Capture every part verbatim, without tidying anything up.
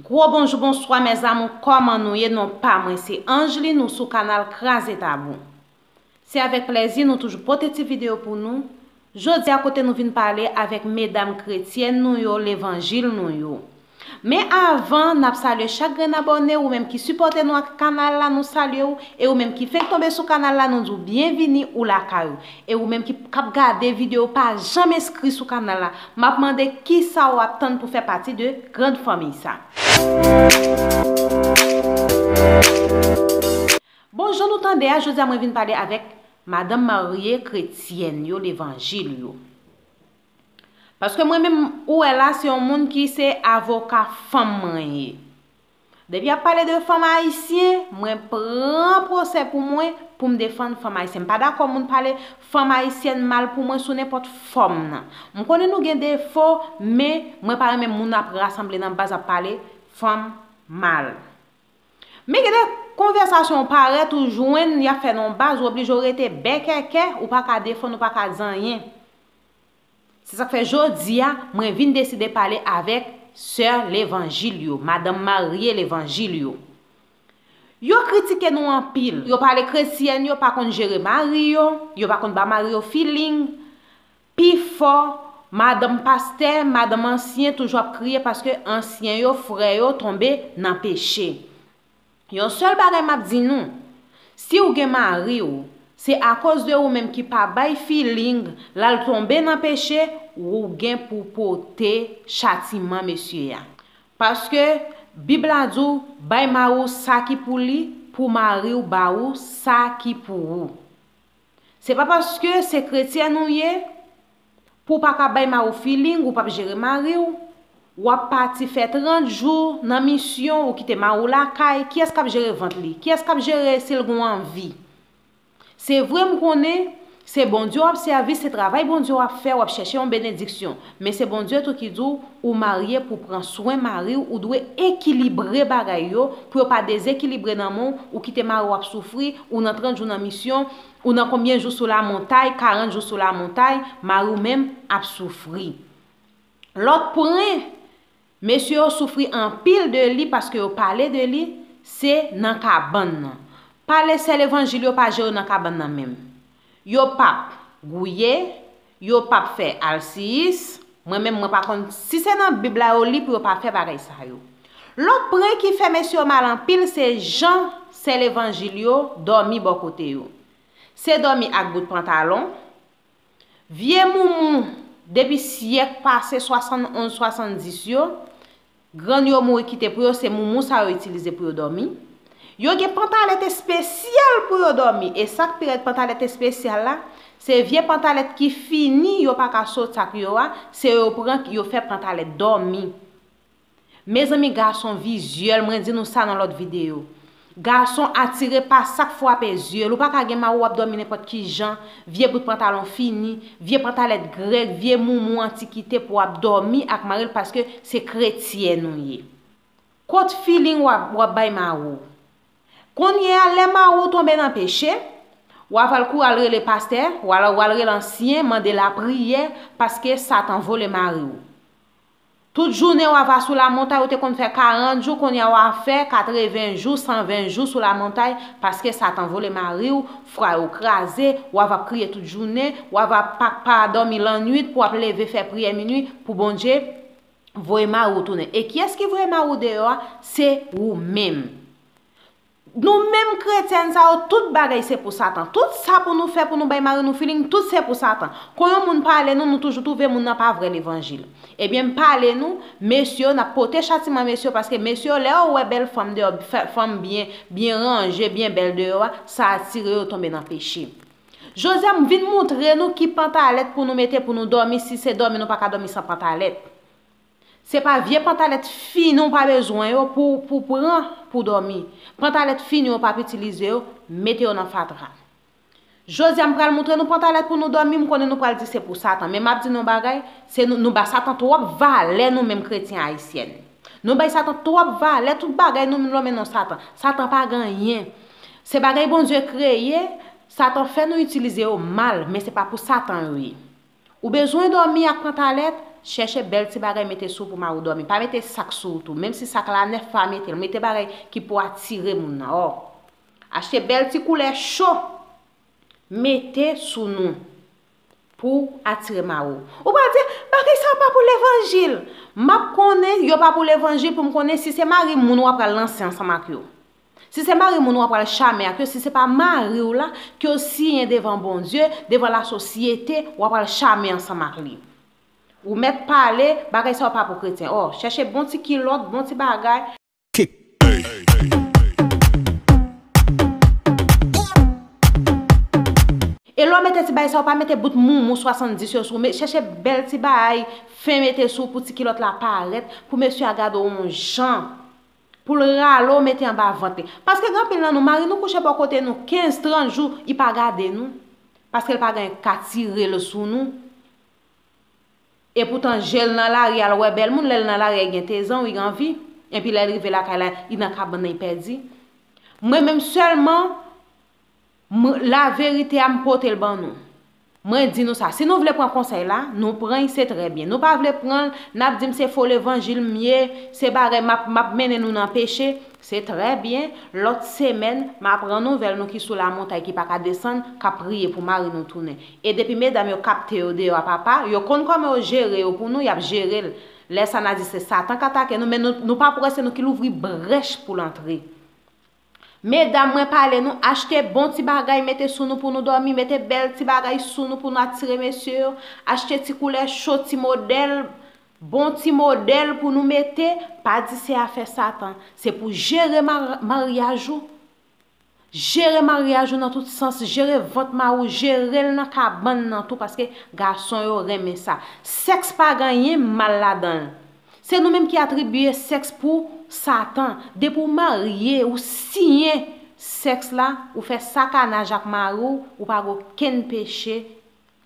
Gwo bonjou, bonswa, mes amours, kòman nou ye? Non pa mwen se Angeline, nou sou kanal Kraze Tabou. Se avèk plèzi nou toujou pote ti videyo pou nou. Jodi a, kote nou vin pale avèk medam kretyèn nou yo, levanjil nou yo. Men avan, n ap salye chak grenn abòne, ou menm ki sipòte nou ak kanal la, nou salye w, e ou menm ki fenk tonbe sou kanal la, nou di w byenvini, ou lakay ou. E ou menm ki k ap gade videyo, pa janm enskri sou kanal la, m ap mande kisa w ap tann pou fè pati de grann fanmi sa. Bon, jan nou tande a, jodi a mwen vin pale avèk madanm marye kretyèn yo, levanjil yo. Paske mwen menm, ou wè la, se yon moun ki se avoka fanm mwen ye. Depi y ap pale de fanm ayisyen, mwen pran pwosè pou mwen pou m defann fanm ayisyen. M pa dakò moun pale fanm ayisyèn mal pou mwen sou nenpòt fòm nan. M konnen nou gen defo, men mwen pa renmen moun ap rasanble nan baz ap pale fanm mal. Men gen de konvèsasyon ou parèt ou jwenn y ap fè nan yon baz, ou oblije w rete bèkèkè, ou pa ka defann, ou pa ka di anyen. Se sa k fè jodi a, mwen vin deside pale avèk sè levanjil yo, madanm marye levanjil yo. Yo kritike nou anpil. Yo pale kretyèn yo pa konn jere mari yo, yo pa konn ba mari yo feeling. Pifò, madanm pastè, madanm ansyen toujou ap kriye paske ansyen yo, frè yo tonbe nan peche. Yon sèl bagay m ap di nou, si w gen mari w, se akoz de ou menm ki pa bay feeling, l al tonbe nan peche, ou gen pou pote chatiman mesye a. Paske Bib la di w, bay mari w sa ki pou li, pou mari w ba ou sa ki pou ou. Se pa paske se kretyèn ou ye, pou w pa ka bay mari w feeling, ou p ap jere mari w, w ap pati fè trant jou nan misyon, ou kite mari w lakay, kiyès k ap jere vant li? Kiyès k ap jere si l gen anvi? Se vre m konnen, se Bondye w ap sèvi, se travay Bondye w ap fè, w ap chèche yon benediksyon. Men se Bondye tou ki di w, ou marye pou pran swen mari w, ou dwe ekilibre bagay yo, pou yo pa dezekilibre nan men w, ou kite mari w ap soufri, ou nan trant jou nan misyon, ou nan konbyen jou sou lamontay, karant jou sou lamontay, mari w menm ap soufri. Lòt pwen, mesye yo soufri anpil de li paske yo pale de li, se nan kabann nan. Pale sè levanjil yo pa jere nan kabann nan menm. Yo p ap gouye, yo p ap fè alsiyis. Mwen menm, mwen pa konn si se nan Bib la yo li pou yo pa fè bagay sa yo. Lòt pwen ki fè mesye yo mal anpil, se jan sè levanjil yo dòmi bò kote yo. Se dòmi ak bout pantalon. Vye moumou depi syèk pase, swasannonz, swasanndis yo, grann yo mouri kite pou yo, se moumou sa yo itilize pou yo dòmi. Yo gen pantalèt espesyal pou yo dòmi. E sa k pi rèd, pantalèt espesyal la, se vye pantalèt ki fini, yo pa ka soti ak yo a, se yo pran, yo fè pantalèt dòmi. Mezanmi, gason vizyèl, mwen di nou sa nan lòt videyo. Gason atire pa sa k frape zye l. Ou pa ka gen mari w ap dòmi nenpòt ki jan, vye bout pantalon fini, vye pantalèt grèg, vye moumou antikite pou w ap dòmi ak mari l paske se kretyèn ou ye. Kot feeling w ap, w ap bay mari w? Kounye a, lè mari w tonbe nan peche, w ap al kouri al rele pastè, w al, w al rele ansyen, mande lapriyè, paske Satan vole mari w. Tout jounen w ava sou lamontay, ou te konn fè karant jou, kounye a w a fè katreven jou, san ven jou sou lamontay, paske Satan vole mari w, fwa yo kraze, w ava ap kriye tout jounen, w ava pa, pa dòmi lannwit pou w ap leve fè priyè minwi pou Bondye voye mari w tounen. E kiyès ki voye mari w deyò a? Se ou menm. Nou menm kretyèn sa yo, tout bagay se pou Satan. Tout sa pou nou fè, pou nou bay mari nou feeling, tout se pou Satan. Kon yon moun pale nou, nou toujou twouve moun nan pa vrè levanjil. Ebyen, m pale nou, mesye yo, n ap pote chatiman mesye yo, paske mesye yo, lè yo wè bèl fanm deyò, fè, fanm byen, byen ranje, byen bèl deyò a, sa atire yo tonbe nan peche. Jodi a, m vin moutre nou ki pantalèt pou nou mete pou nou dòmi, si se dòmi, nou pa ka dòmi san pantalèt. Se pa vye pantalèt fini w pa bezwen yo pou, pou pran pou dòmi. Pantalèt fini w pa ap itilize yo, mete yo nan fatra. Jodi a, m pral moutre nou pantalèt pou nou dòmi, m konnen nou pral di se pou Satan. Men m ap di nou yon bagay, se nou, nou ba Satan twòp valè nou menm kretyen ayisyèn. Nou bay Satan twòp valè, tout bagay nou lòmen non Satan. Satan pa gen anyen. Se bagay Bondye kreye, Satan fè nou itilize yo mal, men se pa pou Satan yo ye. Ou bezwen dòmi ak pantalèt, Chèche bèl ti bagay mete sou pou mari w dòmi. Pa mete sak sou ou tou. Menm si sak la nèf, pa mete l. Mete bagay ki pou atire moun nan. Ò. Achte bèl ti koulè cho. Mete sou nou. Pou atire mari w. Ou pral di, bagay sa yo pa pou levanjil. M ap konnen yo pa pou levanjil pou m konnen si se mari moun w ap pral ranse ansanm ak yo. Si se mari moun w ap pral chame ak yo, si se pa mari w la ke w siyen devan Bondye, devan lasosyete, w ap pral chame ansanm ak li. Ou mèt pale, bagay sa yo pa pou kretyen. Ò, chèche bon ti kilòt, bon ti bagay. E lè w mete ti bagay sa yo, pa mete bout moumou swasanndis yo sou ou. Chèche bèl ti bagay fen mete sou ou pou ti kilòt la parèt, pou mesye a gade w yon jan. Pou l rale w mete anba vant li. Paske gen anpil nan nou, mari nou kouche bò kote nou kenz, trant jou, li pa gade nou. Paske l pa gen ka tire l sou nou. Epoutan, je l nan lari a, l wè bèl moun, lè l nan lari a, li gen tezan, li gen anvi. Epi lè l rive lakay la, li nan kabann nan, li pèdi. Mwen menm sèlman, laverite a, m pote l ban nou. Mwen di nou sa, si nou vle pran konsèy la, nou pran l, se trè byen. Nou pa vle pran l, n ap di m se fo levanjil m ye, se bagay m ap, m ap mennen nou nan peche, se trè byen. Lòt semèn, m a pran nouvèl nou ki sou lamontay, ki pa ka desann, k ap priye pou mari nou tounen. E depi medam yo kapte yo deyò a papa, yo konn kòman yo jere yo pou nou, y ap jere l. Lè sa n a di se Satan k atake nou, men nou, nou pa pou wè se nou ki louvri brèch pou l antre. Medam, mwen pale nou, achte bon ti bagay mete sou nou pou nou dòmi, mete bèl ti bagay sou nou pou nou atire mesye yo, achte ti koulè cho, ti modèl, bon ti modèl pou nou mete, pa di se afè Satan. Se pou jere mar-, maryaj ou. Jere maryaj ou nan tout sans, jere vant mari w, jere l nan kabann nan tou, paske gason yo renmen sa. Sèks pa gen anyen mal ladan l. Se nou menm ki atribiye sèks pou Satan. Depi w marye, ou siyen sèks la, ou fè sakanaj ak mari w, ou pa gen okenn peche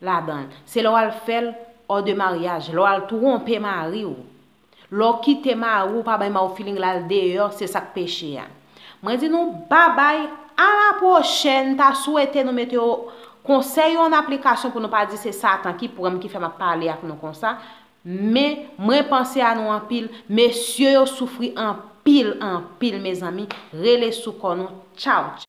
ladan l. Se lè w al fè l hors de mariage, lè w al twonpe mari w. Lè w kite mari w, pa bay mari w feeling, l al deyò, se sa k peche a. Mwen di nou babay, a la pwochèn, ta swete nou mete yo, konsèy yo an aplikasyon pou nou pa di se Satan ki pran m, ki fè m ap pale ak nou konsa. Men, mwen panse a nou anpil. Mesye yo soufri anpil, anpil, mezanmi. Rele sou kò nou. Tchaw, tchaw.